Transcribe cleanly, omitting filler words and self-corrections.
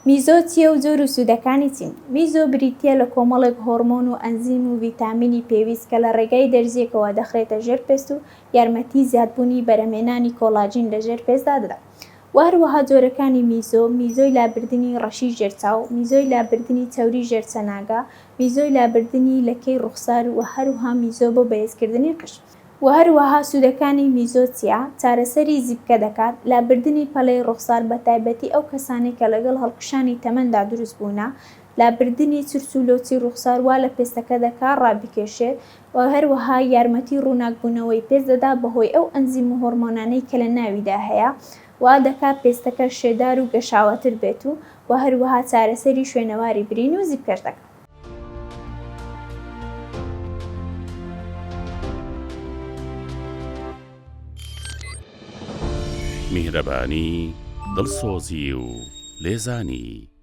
میزۆ چییە و جۆر و سوودەکانی چین؟ میزۆ بریتییە لە کۆمەڵێک هۆرمۆن و ئەنزیم و ڤیتامینی پێویست کە لە ڕێگای دەرزییەکەوە دەخرێتە ژێر پێست و یارمەتی زیادبوونی بەرهەمهێنانی کۆلاجین لە ژێر پێستدا دەدات. وە هەروەها جۆرەکانی میزۆ، میزۆی لابردنی ڕەشی ژێر چاو، میزۆی لابردنی چەوری ژێر چەناگە، میزۆی لابردنی لەکەی ڕوخسار و هەروها میزۆ بۆ بەهێزکردنی قژ. وە هەروەها سوودەکانی میزۆ چیە؟ چارەسەری زیپکە دەکات، لابردنی پەلەی ڕوخسار بەتایبەتی ئەو کەسانەی کە لەگەڵ هەڵکشانی تەمەندا دروست بوونە، لابردنی چرچ و لۆچی ڕوخسار وا لە پێستەکە دەکا ڕابکێشێت و هەروەها یارمەتی ڕووناکبوونەوەی پێست دەدا بەهۆی ئەو ئەنزیم و هۆرمۆنانەی کە لە ناویدا هەیە وا دەکا پێستەکە شێدار و گەشاوەتر بێت و وە هەروەها چارەسەری شوێنەواری برین و زیپکەش دەکا. میهرەبانی، دڵسۆزی و لێزانی.